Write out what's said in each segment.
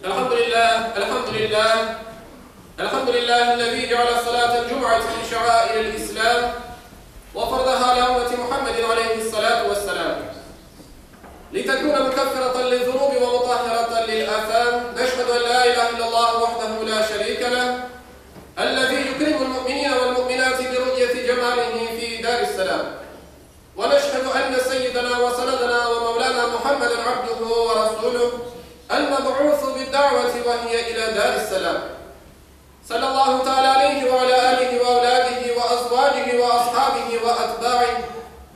Elhamdülillah, elhamdülillah, elhamdülillahi'l-lezî ceale salâtel cum'ati min şe'âiril İslâm ve faradaha alâ ümmeti Muhammedin aleyhissalâtu vesselâm. Litekûne mukeffireten liz-zunûbi ve mutahhireten lil-âsâm. Neşhedü en lâ ilâhe illallah vahdehu lâ şerîke leh, ellezî yukrimul mu'minîne vel-mu'minâti bi-ru'yeti cemâlihi fî dâris-selâm. Ve neşhedü enne seyyidena ve senedena ve mevlâna Muhammeden abduhu ve rasûluh, el-meb'ûsu bid-da'veti ve hiye ilâ dâris-selâm. Sallallahu teâlâ aleyhi ve alâ âlihi ve evlâdihi ve azvâcihi ve ashâbihi ve etbâih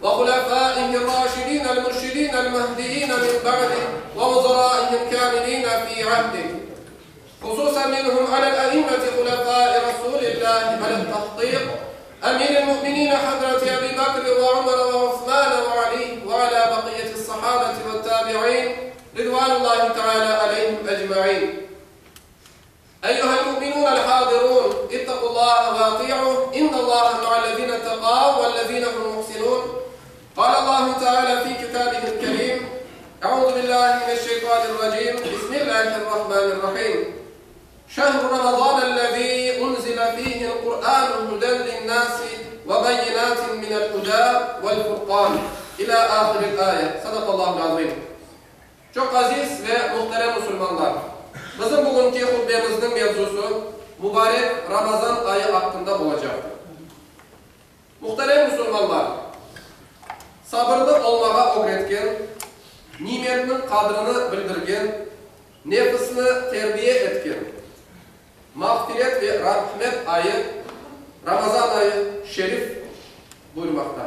ve hulefâihir-râşidînel-mürşidînel-mehdiyîne min ba'dih ve vuzerâihil-kâmilîne fî ahdih. Hususen minhum alel-e'immeti hulefâi Rasûlillâhi alel-tahkîk, Emîril-mu'minîne Hazreti Ebî Bekr ve Ömer ve Osman ve Alî ve alâ bakiyyeti's-sahâbeti ve't-tâbi'în ridvânullâhi teâlâ aleyhim ecmaîn. Eyyuhel-mu'minûnel-hâzirûn, ittaqullâhe ve atî'ûh, innallâhe ma'allezîne ittekav vellezîne hum muhsinûn. Kâlellâhu teâlâ fî kitâbihil-kerîm, Eûzü billâhi mineşşeytânirracîm, Bismillâhirrahmânirrahîm. Şehru Ramazânellezî unzile fîhil-Kur'ânu huden linnâsi ve beyinâtin minel-hudâ vel-furkân. İlâ âhiril âye. Sadakallâhul-azîm. Çoq aziz ve muhterem musulmanlar! Bizim bugünki hutbemizniñ mevzusı mubarek Ramazan ayı aqqında olacaqtır. Muhterem musulmanlar! Sabırlı olmağa ögretken, nimetniñ qadrini bildirgen, nefisni terbiye etken mağfiret ve rahmet ayı Ramazan ayı şerif buyurmaqta.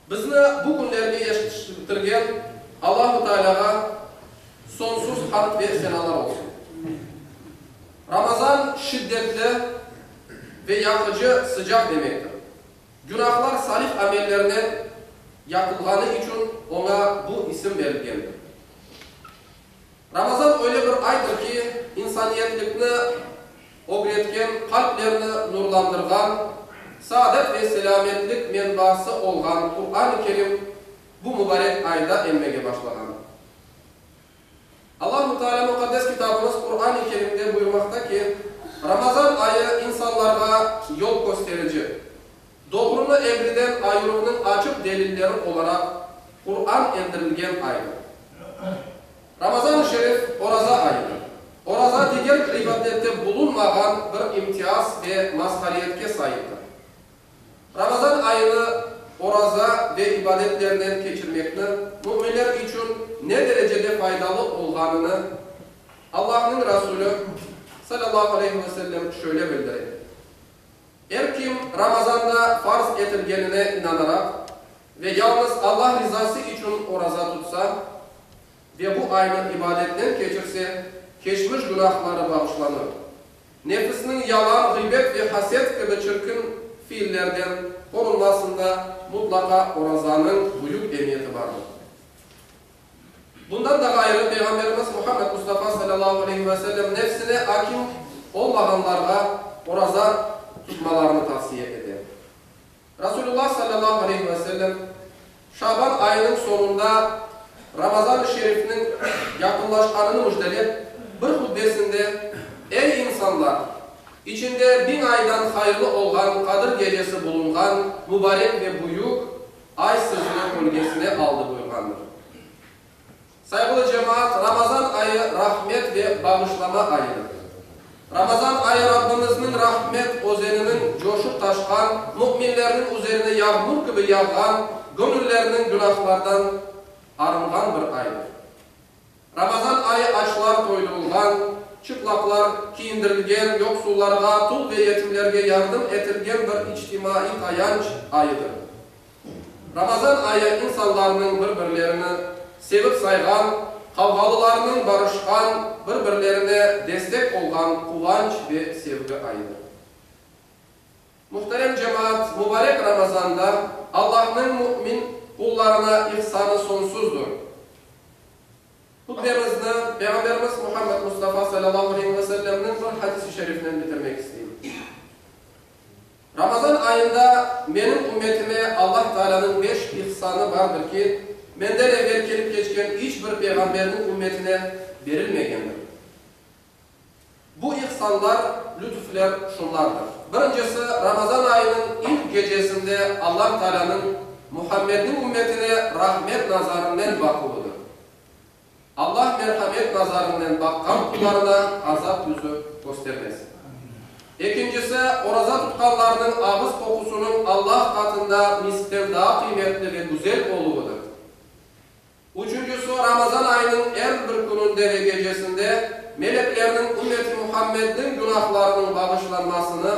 Bizni bu künlerge yetiştirgen Allahu Tealâğa soñsuz hamd ve senalar olsun. Ramazan şiddetli ve yaqıcı sıcaq demektir. Günahlar salih amellernen yaqılğanı içün oña bu isim berilgendir. Ramazan öyle bir aydır ki, insaniyetlikni ögretken, qalplerni nurlandırğan, saadet ve selâmetlik menbaası olğan Quran-ı Kerim bu mubarek ayda enmege başlağan. Allahu Teala Muqaddes Kitabımız Quran-ı Kerimde buyurmaqta ki, Ramazan ayı insanlarğa yol kösterici, doğrunı egriden ayıruvnıñ açıq delilleri olaraq Quran endirilgen aydır. Ramazan-ı Şerif oraza ayıdır. Oraza diger ibadette bulunmağan bir imtiyaz ve mazhariyetke saiptir. Ramazan ayını oraza ve ibadetlernen keçirmekni müminler içün ne derecede faydalı olğanını Allahnıñ Rasulü, salâllahu aleyhi ve sellem, şöyle bildire, Er kim Ramazanda farz etilgenine inanaraq ve yalnız Allah rizası içün oraza tutsa ve bu aynı ibadetnen keçirse, keçmiş günahları bağışlanır. Nefisniñ yalan, ğıybet ve haset kibi çirkin fiillerden qorunmasında mutlaqa orazanıñ büyük emiyeti bardır. Bundan da ğayrı, Peyğamberimiz Muhammed Mustafa salâllahu aleyhi ve sellem nefsine akim olmağanlarğa oraza tutmalarını tavsiye ete. Rasulullah salâllahu aleyhi ve sellem Şaban ayınıñ soñunda Ramazan-ı Şerifniñ yaqınlaşqanını müjdelep, bir hutbesinde, Ey, insanlar! İçinde biñ aydan hayırlı olğan Qadir gecesi bulunğan mubarek ve büyük Ay sizni kölgesine aldı buyurğandır. Sayğılı cemaat, Ramazan ayı rahmet ve bağışlama ayıdır. Ramazan ayı Rabbimizniñ rahmet özeniniñ coşup taşqan, müminlerniñ üzerine yağmur kibi yağğan, göñüllerniñ günahlardan arınğan bir aydır. Ramazan ayı açlar toydurılğan, çıplaqlar kiyindirilgen, yoqsullarğa, tul ve yetimlerge yardım etilgen bir içtimaiy tayanç ayıdır. Ramazan ayı insanlarnıñ bir-birlerini sevip sayğan, qavğalılarnıñ barışqan, bir-birlerine destek olğan quvanç ve sevgi ayıdır. Muhterem cemaat, mubarek Ramazanda Allahnıñ mümin qullarına ihsanı soñsuzdır. Hutbemizni Peyğamberimiz Muhammed Mustafa salâllahu aleyhi ve sellemniñ bir hadis-i şerifinen bitirmek isteyim. Ramazan ayında menim ümmetime Allah Taalânıñ beş ihsanı bardır ki, menden evel kelip keçken iç bir peyğamberniñ ümmetine. berilmegendir. Bu ihsanlar, lütufler şunlardır. Birincisi, Ramazan ayınıñ ilk gecesinde Allah Taalânıñ Muhammedniñ ümmetine rahmet nazarınen baquvıdır. Allah merhamet nazarınen baqqan qullarına azap yüzü köstermez. Ekincisi, oraza tutqanlarnıñ ağız qoqusınıñ Allah qatında miskten daa qıymetli ve güzel oluvıdır. Üçüncisi, Ramazan ayınıñ er bir kününde ve gecesinde meleklerniñ ümmet-i Muhammedniñ günahlarınıñ bağışlanmasını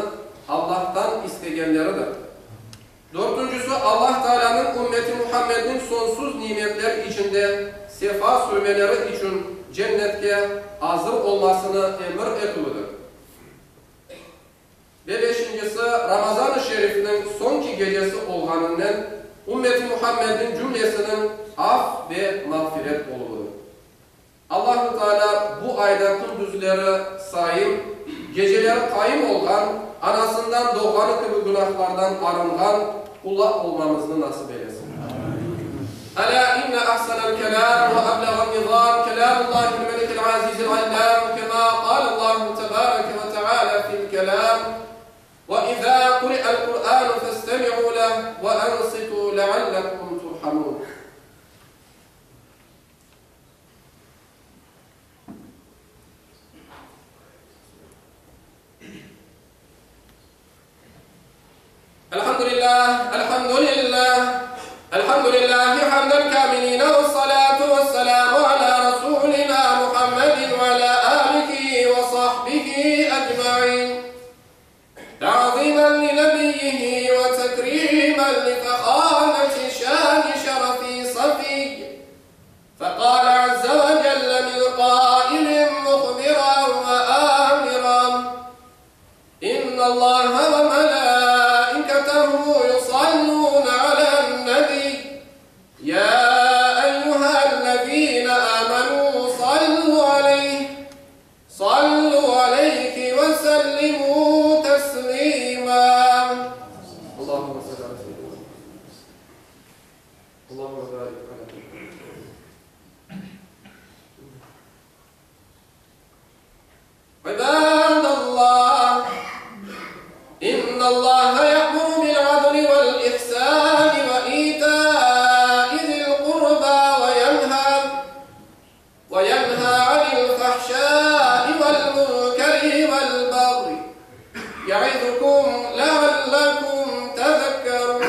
Allahtan istegenleridir. Dörtüncisi, Allah Taalânıñ ümmet-i Muhammedniñ soñsuz nimetler içinde sefa sürmeleri içün cennetke azır olmasını emir etüvidir. Ve beşincisi, Ramazan-ı Şerifniñ soñki gecesi olğanınnen ümmet-i Muhammedniñ cümlesiniñ af ve mağfiret oluvıdır. Allahu Teala bu ayda kündüzleri saim, geceleri qaim olğan, anasından doğğanı kibi günahlardan arınğan qula olmamıznı nasip eylesin. Alâ inne ahsenel kelâm ve ebleğen nizâm kelâmullâhil melikil azizil allâm kemâ qâlellâhu tebâreke ve teâlâ fil kelâm, Ve izâ kuri'el Kur'ânu festemi'û leh ve ansitû leallekum turhamûn. Elhamdülillah, elhamdülillah, elhamdülillahi hamden kamiline ve salatu ve selamu ala Resulina Muhammedin ve ala alihi ve sahbihi ecmain. Ta'zimen li nebiyyihi ve tekrimen li fehameti şani şerefi safiy. Feqale azze ve celle min qailin muhbiran ve amiran, İnnallaha ve melâiketehu yusallûne alen-nebiy, yâ eyyühellezîne âmenû sallû aleyh, sallû aleyhi ve sellimû teslîmâ. Allahümme salli alâ seyyidinâ Muhammed. Allahümme bârik alâ Muhammed. İbâdallah, İnnallaha ya'muru bil-adli vel-ihsâni ve itâi zil-qurbâ ve yenhâ ve yenhâ anil-fahşâi vel-munkeri vel-bagyi ya'izukum leallekum tezekkerûn.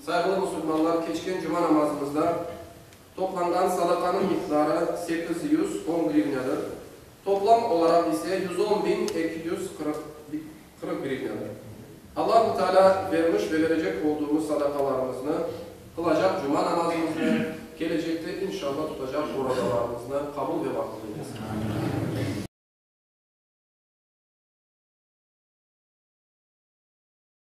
Sayğılı musulmanlar, keçken cuma namazımızda Toplanğan sadaqanıñ miqdarı 810 grivnâdır, toplam olaraq ise 110240 grivnâdır. Allahu Teala vermiş ve verecek olduğumuz sadaqalarımıznı, qılacaq cuma namazımıznı, kelecekte inşallah tutacaq orazalarımıznı qabul ve maqbul eylesin.